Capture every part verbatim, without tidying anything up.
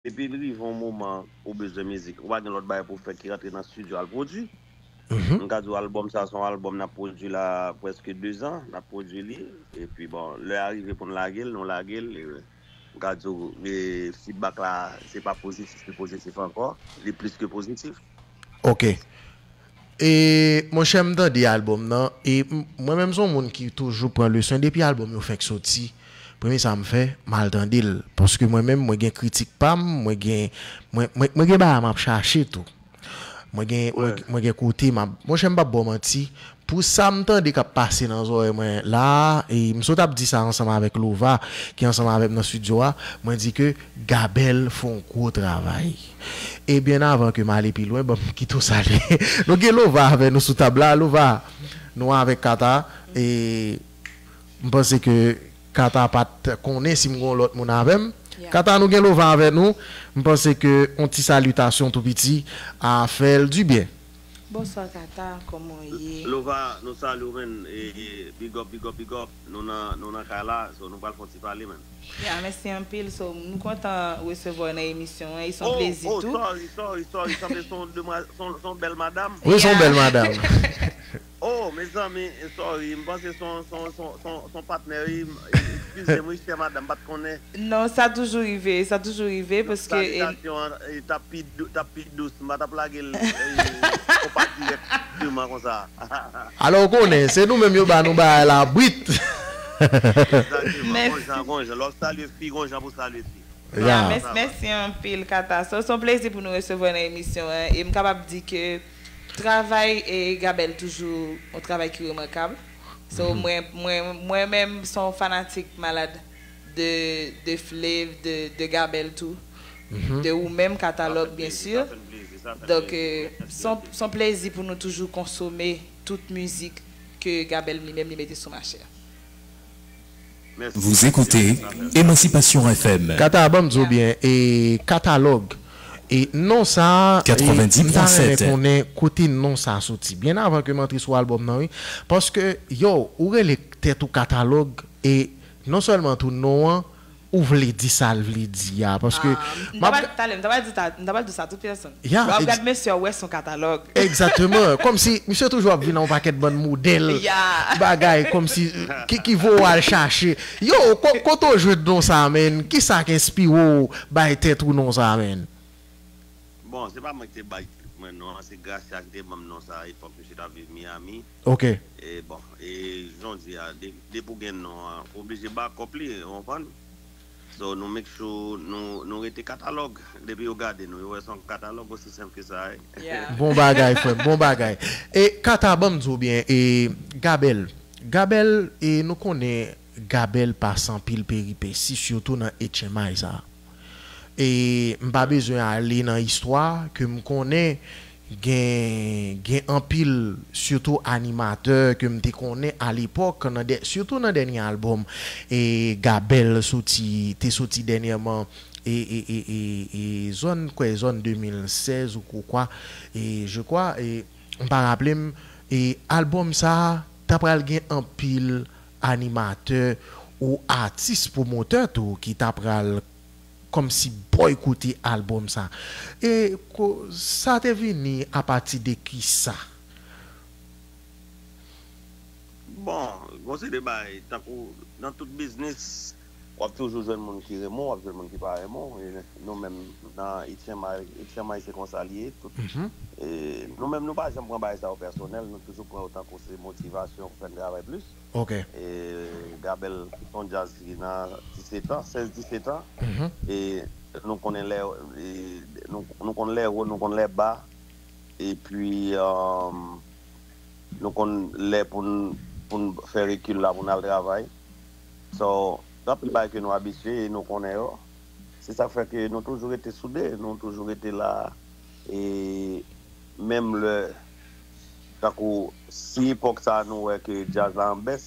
Depi l rive yon moman ou bezwen mizik, ou pa gen lòt bagay pou w fè ki rantre nan estidyo al pwodui. M ka di w albòm sa se yon albòm n ap pwodui la prèske dezan, n ap pwodui li. Epi bon, lè a rive pou n lage l, nou lage l. E, m ka di w, e, feedback la, se pa pozitif, li pozitif ankò. Li plis ke pozitif. Ok. E monchè, m tande albòm nan, e mwen menm se yon moun ki toujou pran leson depi albòm yo fenk soti. Premye sa m fè, m al tande l. Paske mwen menm, mwen gen kritik pa m, mwen gen, mwen, mwen, mwen gen bagay m ap chache tou. Mwen gen, mwen, mwen gen kote m ap, monchè, m p ap ba w manti, pou sa m tande k ap pase nan zòrèy mwen la, e m sot ap di sa ansanm avèk Lova, ki ansanm avè m nan estidyo a, mwen di ke Gabel fè yon gwo travay. E byen avan ke m ale pi lwen, ban m kite w salye. Nou gen Lova avè nou sou tab la. Lova, nou avèk Kata. E m panse ke Kata pa t konnen si m gen yon lòt moun avè m. Kata, nou gen Lova avè nou. M panse ke yon ti salitasyon tou piti a fè l dibyen. Bonswa Kata, kòman w ye? Lova, nou salye w, menn. E, e, big up, big up, big up. Nou nan, nou nan kay la, so nou pral fè yon ti pale, menn. Ya, mèsi anpil. So, nou kontan resevwa w nan emisyon an. E se yon plezi tou. Oh, sorry, sorry, sorry. Sanble se yon demwa-, se yon, se yon bèl madanm. Wi, se yon bèl madanm. Oh, mezanmi, sorry. M panse se yon, se yon, se yon, se yon, se yon patnè, wi. Eskize m, wi, chè madanm, m pa t konnen. Non, sa toujou rive, sa toujou rive, paske. Salitasyon an, e, t ap pi dou-, t ap pi dous, m pa t ap lage l, e, konpa dirèkteman konsa. Alò, ou konnen, se nou menm yo ba nou bagay la brit. Egzakteman, gon jan, gon jan. Lè w salye fi, gon jan pou w salye fi. Ya, mès-, mèsi anpil, Kata. So, se yon plezi pou nou resevwa w nan emisyon an. E m kapab di ke travay e Gabel toujou yon travay ki remakab. So, mwen, mwen, mwen menm, se yon fanatik malad de, de Flav, de, de Gabel tou. De ou menm, Katalòg, byen si. Donk, e, se yon, se yon plezi pou nou toujou konsome tout mizik ke Gabel li menm li mete sou mache a. Vous écoutez Émancipation F M. Kata, ban m di w byen, e, Katalòg. E non sa, e, m ta renmen konnen kote non sa soti. Byen avan ke m antre sou albòm nan, wi. Paske, yo, ou rele tèt ou Katalòg, e non sèlman tou non an, ou vle di sa l vle di a. Paske, m ta pral, talè, m ta pral di sa, m ta pral di sa tout pèsonn. Ya, lè w ap gad mesye a, ou wè se yon katalòg. Egzakteman. Kòmsi misye toujou ap vin ak yon pakèt bann modèl bagay, kòmsi, ki, ki voye w al chache. Yo, ko-, kote w jwenn non sa, menn? Kisa k enspire w bay tèt ou non sa, menn? Bon, se pa mwen ki te bay tèt mwen non an, se Gracia ki te ban m non sa a, epòk misye t ap viv Miami. Ok. E bon, e jan w di a, de-, depi w gen non an, ou oblije bakòp li, ou konprann? So, nou make sure nou, nou rete katalòg. Depi yo gade nou, yo wè se yon katalòg, osi senp ke sa ye. Bon bagay, frè m, bon bagay. E Kata, ban m di w byen, e Gabel, Gabel, e nou konnen Gabel pase anpil peripesi, sitou nan H M I sa. E m pa bezwen ale nan istwa ke m konnen gen, gen anpil, sitou animatè ke m te konnen alepòk, nan dè-, sitou nan dènye albòm, e Gabel soti, te soti dènyèman, e, e, e, e, e zòn, kwè, zòn de mil sèz ou kwa, e je kwa, e m pa raple m, e albòm sa, ta pral gen anpil animatè ou atis pwomotè tou ki ta pral kòmsi bòykote albòm sa. E ko-, sa te vini apati de kisa? Bon, gon seri de bagay, tankou nan tout biznis, w ap toujou jwenn moun ki renmen w, w ap jwenn moun ki pa renmen w. E nou menm nan H M I, H M I se konsa l ye. Tout, e nou menm nou pa janm pran bagay sa yo pèsonèl, nou toujou pran yo tankou se motivasyon pou fè n travay plis. Ok. E Gabel se yon djaz ki nan disèt an, sèz disèt an. E nou konnen lè, e nou, nou konn lè wo, nou konn lè ba. Epi, um, nou konn lè pou n, pou n fè rekil la, pou n al travay. So, gen anpil bagay ke nou abitye e nou konnen yo. Se sa k fè ke nou toujou rete soude, nou toujou rete la. E menm lè, tankou, si epòk sa a nou wè ke djaz la an bès,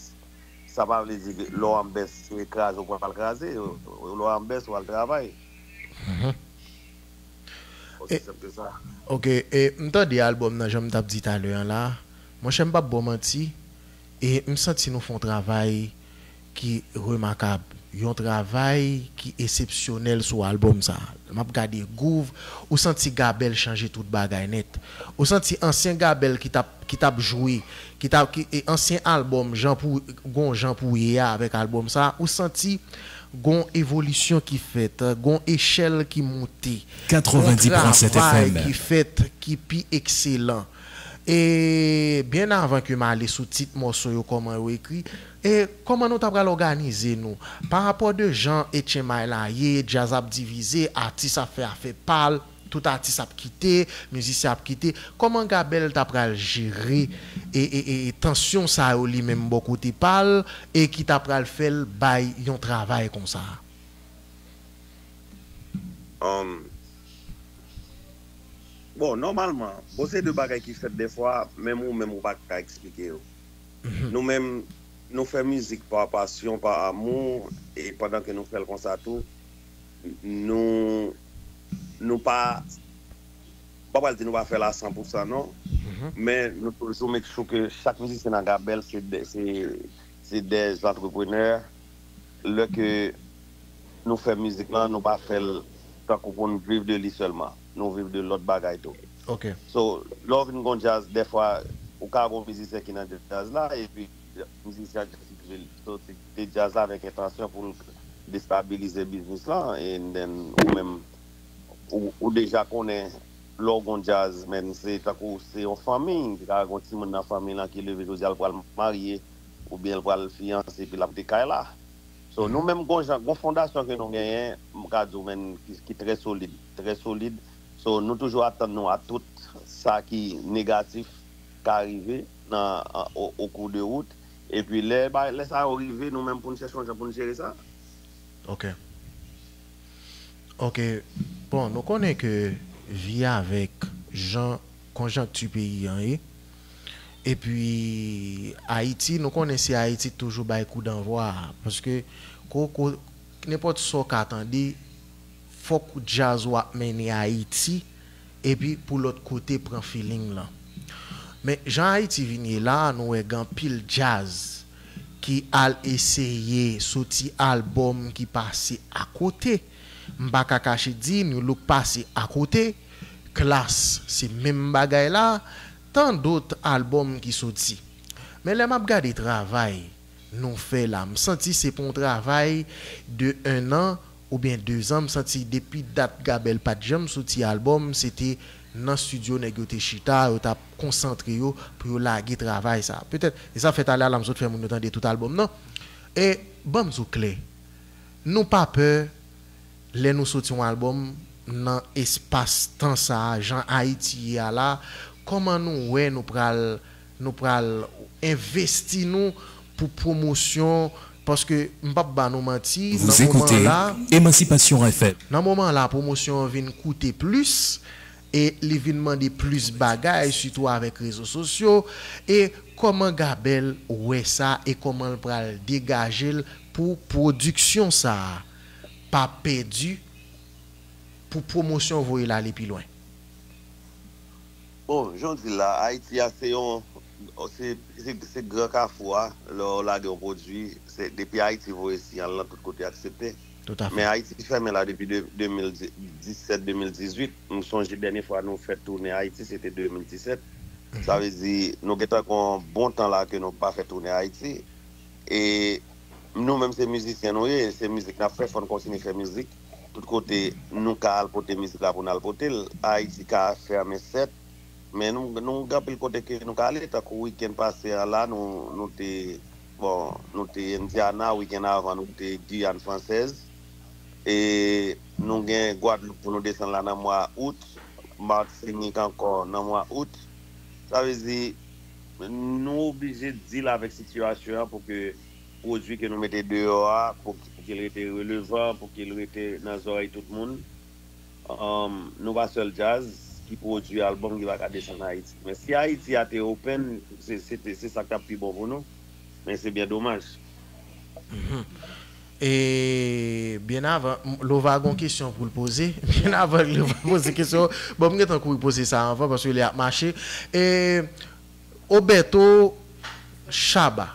sa pa vle di ke lè w an bès, se kraze w pral kraze. Lè w an bès, w al travay. Osi senp ke sa. Ok, e m tande albòm nan, jan m t ap di talè an la. Monchè, m p ap ba w manti, e m santi nou fè yon travay ki remakab. yon travay ki esepsyonèl sou albòm sa. M ap gade gwouv, ou santi Gabèl chanje tout bagay nèt. Ou santi ansyen Gabèl ki t ap, ki t ap jwe, ki t ap, ki, e ansyen albòm, jan pou, gon jan pou ye a avèk albòm sa, ou santi gon evolisyon ki fèt, gon echèl ki moute, gon travay ki fèt ki pi ekselan. E byen avan ke m ale sou tit mòso yo, kòman yo ekri, e kòman nou ta pral òganize nou? Pa rapò de jan H M I la ye, djaz ap divize, atis ap fè afè pa l, tout atis ap kite, mizisyen ap kite. Kòman Gabèl ta pral jere e, e, e, e tansyon sa yo li menm bò kote pa l e ki ta pral fè l bay yon travay konsa? Um, bon, nòmalman, bon, se de bagay ki fèt dèfwa, menm ou menm ou pa ka eksplike yo. Nou menm, nou fè mizik pa pasyon, pa amou, e pandan ke nou fè l konsa tou, nou, nou pa, m pa pral di nou pa fè l a san pou san non, men nou toujou make sure ke chak mizisyen nan Gabèl se de, se, se de antreprenè. Lè ke nou fè mizik lan, nou pa fè l tankou pou n viv de li sèlman. Nou viv de lòt bagay tou. Ok. So, lè w vin gon djaz, dèfwa, ou ka gon mizisyen ki nan djaz la, epi mizisyen an soti kite djaz la avèk entansyon pou l destabilize biznis lan, and then ou menm, ou, ou deja konnen lè w gon djaz, men se tankou se yon fanmi, li ka gon timoun nan fanmi lan ki leve jodi a, l pral marye, oubyen l pral fiyanse, epi l ap de kay la. So, nou menm gon jan, gon fondasyon ke nou genyen, m ka di w menm ki, ki trè solid, trè solid. So, nou toujou atann nou a tout sa ki negatif ka rive nan, o, o kou de wout. Epi lè, lè sa yo rive, nou menm pou n chèche yon jan pou n jere sa. Ok. Ok. Bon, nou konnen ke vi avèk jan konjankti peyi an ye. Epi Ayiti, nou konnen se Ayiti k toujou bay kou danvwa a. Paske ko, ko, nenpòt sa w ka tande, fòk djaz w ap mennen Ayiti, epi pou lòt kote pran feeling lan. Men jan Ayiti vin ye la a, nou wè gen anpil djaz ki al eseye soti albòm ki pase akote. M pa ka kache di Nu Look pase akote, Klass se menm bagay la, tan dòt albòm ki soti. Men lè m ap gade travay nou fè la, m santi se pa yon travay de en an oubyen dezan, m santi depi dat Gabèl pa t janm soti albòm, se te nan estidyo nèg yo te chita, yo t ap konsantre yo pou yo lage travay sa. Petèt, e sa fè talè a la m sot fè moun yo tande tout albòm nan. E ban m di w klè, nou pa pè lè nou soti yon albòm nan espas tan sa a, jan Ayiti ye a la, kòman nou wè nou pral, nou pral envesti nou pou pwomosyon, paske m p ap ba nou manti, nan moman la, Emancipation F M. Nan moman la, pwomosyon an vin koute plis, e li vin mande plis bagay, sitou avèk rezo sosyo, e kòman Gabèl wè sa, e kòman l pral degaje l pou pwodiksyon sa a pa pèdi, pou pwomosyon voye l ale pi lwen? Bon, jan w di l la, Ayiti a se yon, se, se, se gran kafou a, lè w lage yon pwodui, se, depi Ayiti voye siyal lan, tout kote aksepte. Toutafè. Men Ayiti fèmen la depi de, de mil disèt, de mil dizuit. M sonje dènye fwa nou fè tounen Ayiti, se te de mil disèt. Sa vle di, nou gentan gen yon bon tan la ke nou pa fè tounen Ayiti. E nou menm se mizisyen nou ye, se mizik n ap fè, fò n kontinye fè mizik. Tout kote nou ka al pote mizik la pou n al pote l. Ayiti ka fèmen sèt, men nou, nou gen anpil kote ke nou ka ale, tankou wikenn pase a la, nou, nou te, bon, nou te Indiana, wikenn avan nou te Giyàn Fransèz. E nou gen Gwadloup pou nou desann la nan mwa out, Matinik ankò nan mwa out. Sa vle di, nou oblije deal avèk sitiyasyon an pou ke pwodui ke nou mete deyò a, pou, pou ke l rete relevan, pou ke l rete nan zòrèy tout moun. Um, nou pa sèl djaz ki pwodui albòm ki pa ka desann Ayiti. Men si Ayiti a te open, se, se, te- se sa k t ap pi bon pou nou. Men se byen domaj. E byen avan, m- Lova gon kesyon pou l poze. Byen avan Lova poze kesyon, bon, m gentan kouri poze sa anvan paske lè ap mache. E Oberto Chaba.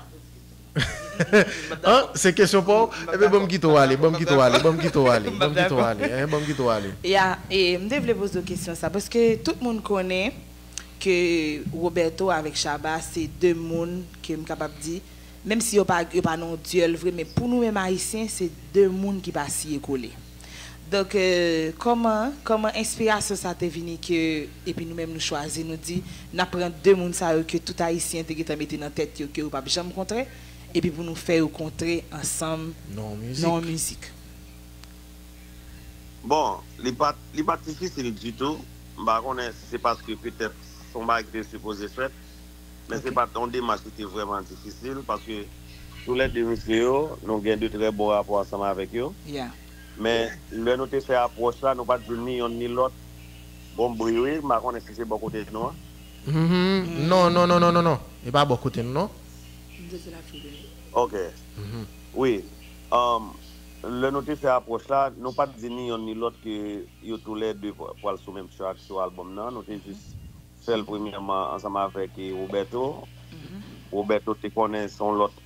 An, se kesyon pa w? Ebyen, ban m kite w ale, ban m kite w ale, ban m kite w ale, ban m kite w ale, hein, ban m kite w ale. Ya, e m te vle poze w kesyon sa, paske tout moun konnen ke Roberto avèk Shabba se de moun ke m kapab di, menm si yo pa, yo pa nan yon dyèl vre, men pou nou menm Ayisyen, se de moun ki pa siye kole. Donk, euh, kòman, kòman enspirasyon sa te vini ke, epi nou menm nou chwazi, nou di, n ap pran de moun sa yo ke tout Ayisyen te gentan mete nan tèt yo ke yo p ap janm kontre, epi pou nou fè yo kontre ansanm nan yon mizik. Bon, li pa t, li pa t difisil ditou. M pa konnen si se paske petèt se yon bagay ki te sipoze fèt, men se pa t yon demach ki te vrèman difisil, paske toulède mesye yo, nou gen de trè bon rapò ansanm avèk yo. Men lè nou te fè apwòch la, nou pa t jwenn ni yonn ni lòt. Bon, bri wi, m pa konnen si se bò kote nou an. Non, non, non, non, non, non. E pa bò kote nou, non. Ok. Wi. Um, lè nou te fè apwòch la, nou pa t di ni yonn ni lòt ke yo toulède pral sou menm track sou albòm nan. Nou te jis fè l premyèman ansanm avèk Roberto. Roberto te konnen se yon lòt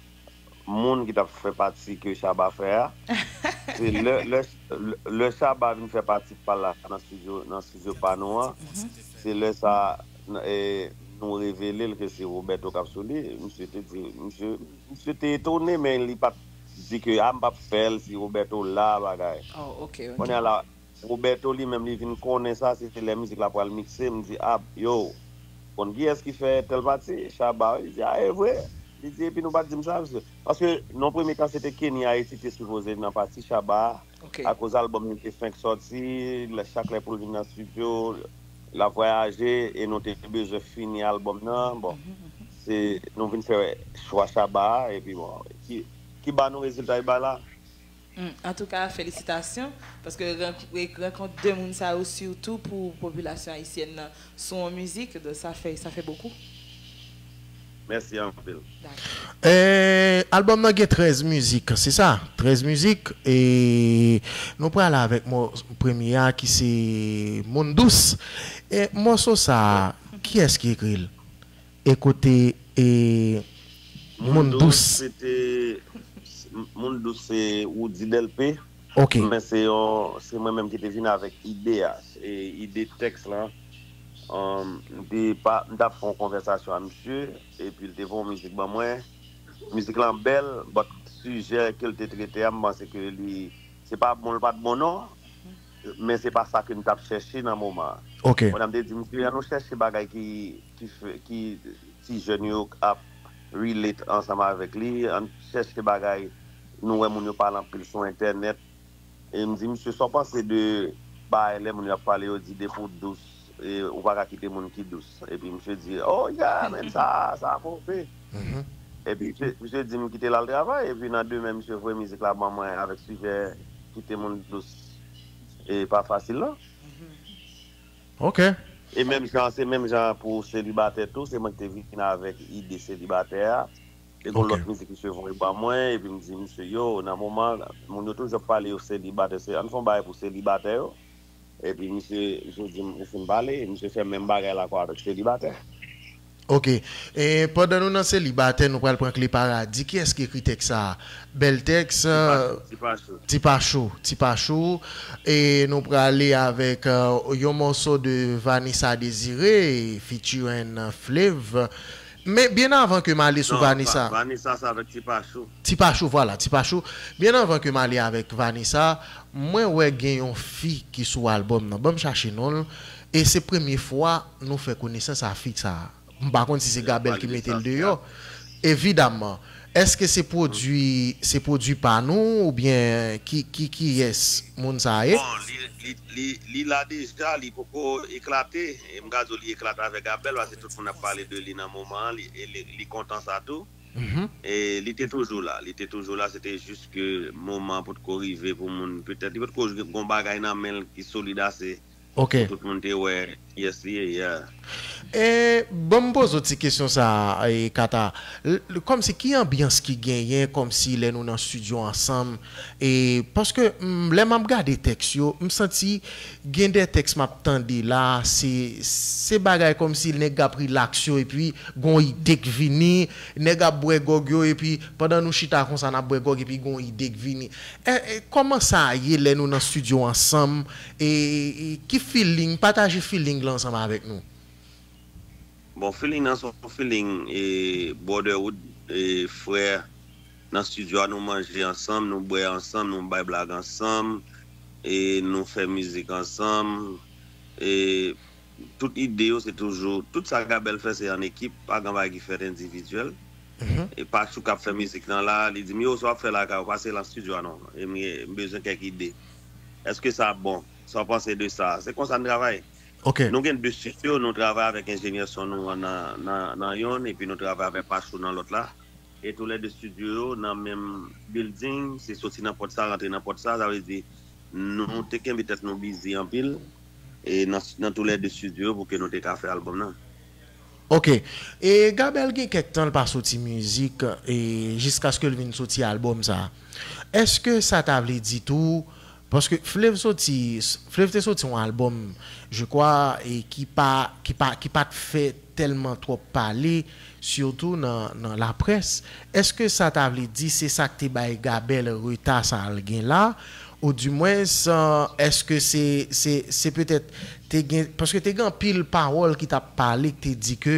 moun ki t ap fè pati ke Shabba fè a. Se lè, lè, lè Shabba vin fè pati pa l la nan studio, nan studio pa nou an, se lè sa nou revele l ke se Roberto k ap sou li. Misye te di, misye, misye te etone, men li pa t di ke a m p ap fè l si Roberto la bagay. Kounye a la, Roberto li menm li vin konnen sa, se lè mizik la pral mikse, m di, a, yo, konn kiyès ki fè tèl pati? Shabba wi. Li di, a, e vre? Li di, epi nou pa t di m sa, mesye. Paske nan premye tan, se te Kenny Haiti te sipoze nan pati Shabba a, akoz albòm li te fenk sòti, chak lè pou l vin nan estidyo, l ap vwayaje, e nou te bezwen fini albòm nan, bon, se, nou vin fè chwa Shabba a, epi bon, ki, ki ba nou rezilta li bay la. Antouka, felisitasyon, paske rankont de moun sa yo sitou pou popilasyon ayisyèn nan sou yon mizik, donk sa fè, sa fè bokou. Mèsi anpil. Albòm nan gen trèz mizik, se sa? Trèz mizik, e nou prale avèk premye a ki se Moun Dous. E mòso sa, kiyès ki ekri l? E kote e Moun Dous. Moun Dous se Roody Delpé. Men se yon, se mwen menm ki te vin avèk ide a, ide tèks lan. M te pa, m t ap fè yon konvèsasyon a misye, epi l te voye yon mizik ban mwen. Mizik lan bèl, but sijè ke l te trete a, m panse ke li, se pa bon, l pa t bon non. Men se pa sa ke m t ap chèche nan moman an. Pandan m te di misye, ann nou chèche bagay ki, ki, ki ti jèn yo ap relate ansanm avèk li, ann chèche bagay nou wè moun yo pale anpil sou entènèt. E m di misye, sa w panse de bagay lè moun yo ap pale, yo di depi w dous, e ou pa ka kite moun ki dous. Epi misye di, oh yeah, men sa, sa move. Epi misye, misye di m kite l al travay, epi nan demen misye voye mizik la ban mwen avèk sijè kite moun dous e pa fasil lan. Ok. E menm jan, se menm jan pou selibatè tou, se mwen ki te vin avèk ide selibatè a. E gon lòt mizik misye voye ban mwen, epi m di misye, yo, nan moman, moun yo toujou ap pale yo selibatè, se, ann fè yon bagay pou selibatè yo. Epi misye, misye di m, ou fin pale, misye fè menm bagay la ankò avèk selibatè. Ok. E pandan nou nan selibatè, nou pral pran kle paradi. Kiyès ki ekri tèks sa a? Bèl tèks. Ti Pachou. Ti Pachou. E nou prale avèk yon mòso de Vanessa Désiré featuring Flave. Men byen avan ke m ale sou Vanessa. Vanessa sa avèk Ti Pachou. Ti Pachou, vwala, Ti Pachou. Byen avan ke m ale avèk Vanessa, mwen wè gen yon fi ki sou albòm nan. Ban m chache non l. E se premye fwa nou fè konesans a fi sa a. M pa konn si se Gabel ki mete l deyò. Evidaman. Èske se pwodui, se pwodui pa nou oubyen ki, ki, kiyès moun sa a ye? Bon, li, li, li, li la deja, li poko eklate. E m ka di w li eklate avèk Gabel, paske tout moun ap pale de li nan moman an, li, e li, li kontan sa tou. E li te toujou la, li te toujou la, se te jis ke moman an potko rive pou moun, petèt, li potko gon bagay nan men l ki solid ase Ok. Tout moun te wè kiyès li ye, yeah. E, ban m poze w ti kesyon sa a, e, Kata. L- l- Kòmsi ki anbyans ki genyen, kòmsi lè nou nan estidyo ansanm, e, paske, m, lè m ap gade tèks yo, m santi gen de tèks m ap tande la, se, se bagay kòmsi nèg ap rilaks yo, epi gon ide k vini, nèg ap bwè gòg yo, epi pandan nou chita konsa, n ap bwè gòg, epi gon ide k vini. E, e, kòman sa ye lè nou nan estidyo ansanm? E, e, ki feeling, pataje feeling lan ansanm avèk nou. Bon, feeling nan se yon feeling e, brotherhood, e, frè. Nan estidyo a, nou manje ansanm, nou bwè ansanm, nou bay blag ansanm, e, nou fè mizik ansanm. E, tout ide yo, se toujou, tout sa Gabèl fè, se an ekip, pa gen bagay ki fèt endividyèl. E Pachou k ap fè mizik nan la, li di m, yo, sa w ap fè lakay ou, pase nan estidyo a non. E m, m bezwen kèk ide. Èske sa ap bon? Sa w panse de sa? Se konsa n travay. Ok. Nou gen de estidyo, nou travay avèk enjenyè son nou an nan, nan, nan yonn, epi nou travay avèk Pachou nan lòt la. E toulède estidyo yo nan menm building, se soti nan pòt sa, rantre nan pòt sa, sa vle di nou te kenbe tèt nou bizi anpil e nan, nan toulède estidyo yo pou ke nou te ka fè albòm nan. Ok. E Gabèl gen kèk tan l pa soti mizik e jiskaske l vin soti albòm sa. Èske sa ta vle di tou, paske Flev soti, Flev te soti yon albòm, je crois, e ki pa, ki pa, ki pa t fè tèlman twòp pale, sitou nan, nan laprès. Èske sa ta vle di se sa k te bay Gabèl reta sa l gen la? Oudimwens, èske se, se, se petèt te gen, paske te gen anpil pawòl ki t ap pale, ki te di ke,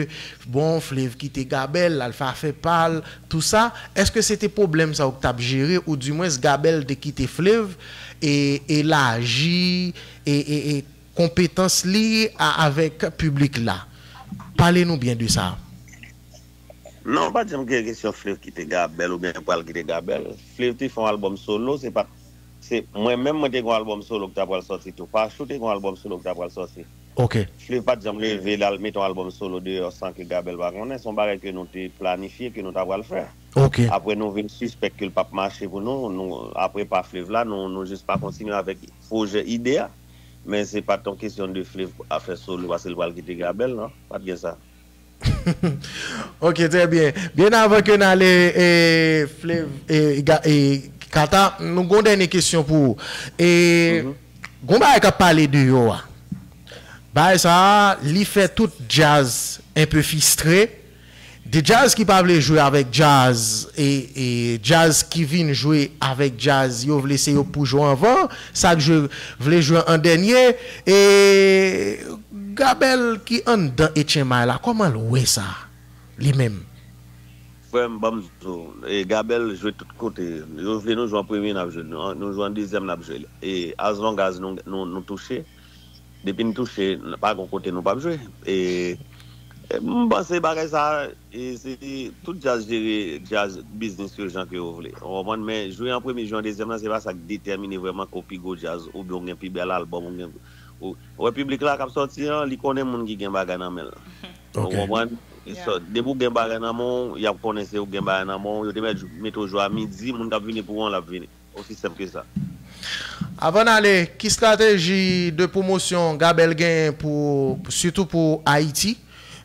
bon, Flev kite Gabèl, l al fè afè pa l, tou sa. Èske se te pwoblèm sa yo k t ap jere, oudimwens Gabèl te kite Flev e elaji e, e, e konpetans li a, avèk piblik la? Pale nou byen de sa. Non, pa t janm gen kesyon Flev kite Gabèl oubyen pral kite Gabèl. Flev te fè yon albòm solo, se pa t, se mwen menm mwen te gen yon albòm solo ki ta pral sòti tou. Pachou te gen yon albòm solo ki ta pral sòti. Ok. Flev pa t janm leve l al mete yon albòm solo deyò san ke Gabèl pa konnen. Se yon bagay ke nou te planifye, ke nou ta pral fè. Ok. Apre nou vin sispèk ke l p ap mache pou nou, nou apre pa Flev la, nou, nou jis pa kontinye avèk pwojè ide a. Men se pa t yon kesyon de Flev afè solo paske l pral kite Gabèl, non. Pa t gen sa. Ok, trè byen. Byen avan ke n ale, e, Flev, e, Ga- e, Kata, nou gon dènye kesyon pou ou. E, gon bagay k ap pale deyò a. Bagay sa a, li fè tout djaz enpe fistre. De djaz ki pa vle jwe avèk djaz, e, e djaz ki vin jwe avèk djaz, yo vle se yo k pou jwe anvan, sa k jwe, vle jwe an dènye. E Gabèl ki anndan Etchenmay la, kòman l wè sa, li menm? Frè m, ban m di w, e, Gabèl jwe tout kote. Yo vle nou jwe an premye, n ap jwe. Nou, nou jwe an dezyèm, n ap jwe. E as long as nou, nou, nou touche, depi n touche, n- pa gon kote nou p ap jwe. E, e m panse bagay sa, e, se tout djaz jere djaz biznis yo jan ke yo vle. Ou konprann? Men jwe an premye, jwe an dezyèm nan, se pa sa k detèmine vrèman ke w pi gwo djaz, oubyen w gen pi bèl albòm, ou gen, ou, ou wè piblik la k ap sòti an, li konnen moun ki gen bagay nan men l. Ou Ok. konprann? So, depi w gen bagay nan men w, y ap konnen se ou gen bagay nan men w. Yo te mèt mete w jwe a midi, moun k ap vini pou ou an, l ap vini. Osi senp ke sa. Avan n ale, ki estrateji de pwomosyon Gabèl genyen pou, sitou pou Ayiti?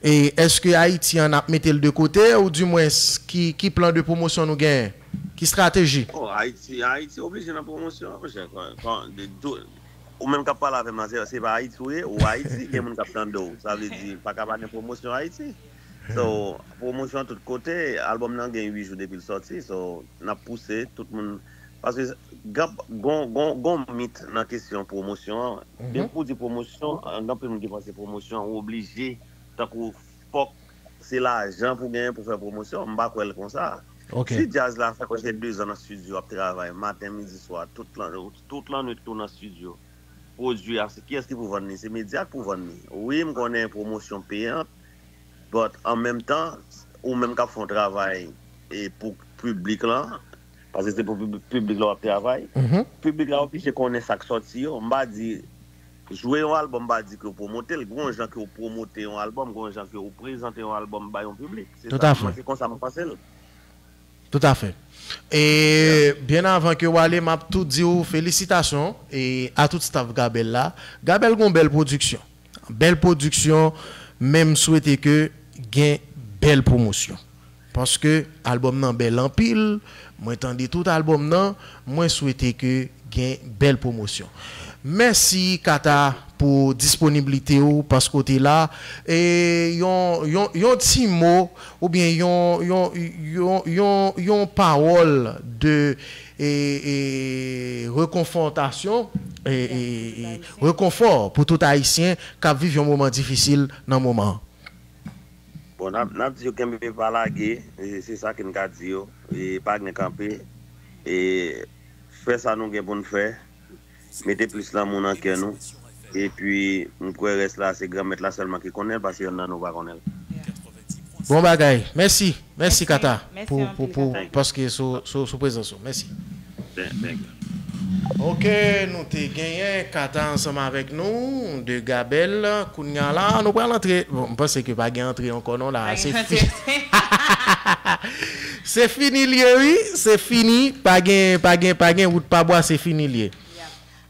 E èske Ayiti an ap mete l de kote, oudimwens, ki, ki plan de pwomosyon nou genyen? Ki estrateji? Oh, Ayiti, Ayiti oblije nan pwomosyon, monchè. Kon, kon, de, de, ou menm k ap pale avè m nan, se, se pa Ayiti ou ye, ou Ayiti, gen moun k ap tande w. Sa vle di, pa ka pa gen pwomosyon Ayiti. So, pwomosyon tout kote, albòm nan gen uit jou depi l sòti, so, n ap pouse, tout moun, paske gon, gon, gon mit nan kesyon pwomosyon an. Depi w di pwomosyon, gen anpil moun ki panse pwomosyon, ou oblije, tankou fòk se lajan pou genyen pou fè pwomosyon, m pa kwè l konsa. Ok. Si djaz la fè prèske de zan nan estidyo ap travay, maten, midi, swa, tout lan, tout lannwit tou nan estidyo, pwodui a, se kiyès ki pou vann li? Se medya k pou vann li. Wi, m konnen pwomosyon peyant, but an menm tan, ou menm k ap fè yon travay e pou piblik lan, paske se pou pib- piblik la w ap travay, piblik la oblije konnen sa k sòti yo. M pa di, jwe yon albòm pa di ke w pwomote l. Gen yon jan ke w pwomote yon albòm, gen yon jan ke w prezante yon albòm bay yon piblik. Se Tout sa, à fait. Mwen, se konsa m panse l. Toutafè. E byen avan ke w ale, m ap tou di w felisitasyon e a tout staff Gabel la. Gabel gon bèl pwodiksyon. Bèl pwodiksyon, men m swete ke gen bèl pwomosyon. Paske albòm nan bèl anpil, mwen tande tout albòm nan, mwen swete ke gen bèl pwomosyon. Mèsi Kata pou disponiblite w, paske w te la. E yon, yon, yon ti mo, oubyen yon, yon, yon, yon, yon pawòl de e, e, rekonfòtasyon, e, e, e, rekonfò pou tout Ayisyen k ap viv yon moman difisil nan moman an. Bon, n ap, n ap di yo kenbe pa lage, e, se sa ke n ka di yo, e, pa gen kanpe, e, fè sa nou gen pou n fè, mete plis lanmou nan kè nou, epi m kwè rès la se Granmèt la sèlman ki konnen l, paske yonn nan nou pa konnen l. Bon bagay. Mèsi. Mèsi Kata pou, pou, pou, paske sou, sou, sou prezans ou. Mèsi. Ok, nou te genyen Kata ansanm avèk nou, de Gabel. Kounye a la, nou pral antre. Bon, m panse ke pa gen antre ankò non la. Se fini. Se fini l ye, wi. Se fini. Pa gen, pa gen, pa gen wout pa bwa, se fini l ye.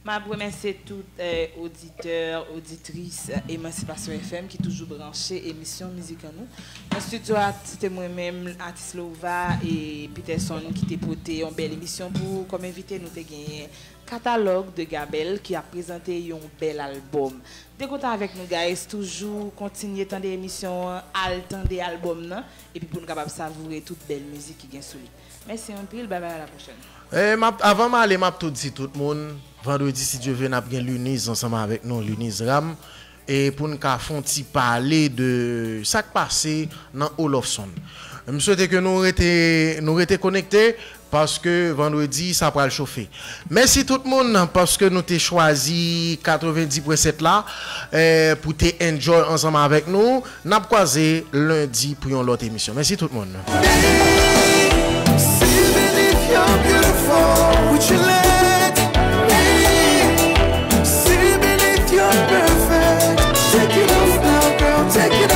M ap remèsye tout eh, oditè, oditris eh, Emancipation F M ki toujou branche emisyon mizik an nou. Nan estidyo a, se te mwen menm, atis Lova, e Peterson ki te pote yon bèl emisyon pou ou kòm envite. Nou te genyen Katalòg de Gabel ki ap prezante yon bèl albòm. Te kontan avèk nou, guys. Toujou kontinye tande emisyon an, al tande albòm nan, epi pou nou kapab savoure tout bèl mizik ki gen sou li. Mèsi anpil, babay, a la pwochèn. E m ap, avan m ale, m ap tou di tout moun, vandredi, si Dye vle, n ap gen Luniz ansanm avèk nou, Luniz Ram, e pou n ka fè yon ti pale de sa k pase nan Olofsonn. M swete ke nou rete, nou rete konekte, paske vandredi, sa pral chofe. Mèsi tout moun, paske nou te chwazi katrevenndis pwen sèt la, eh, pou te enjoy ansanm avèk nou. N ap kwaze lendi pou yon lòt emisyon. Mèsi tout moun. Even if you're beautiful, would you let me? Even if you're perfect, take it off now, girl, take it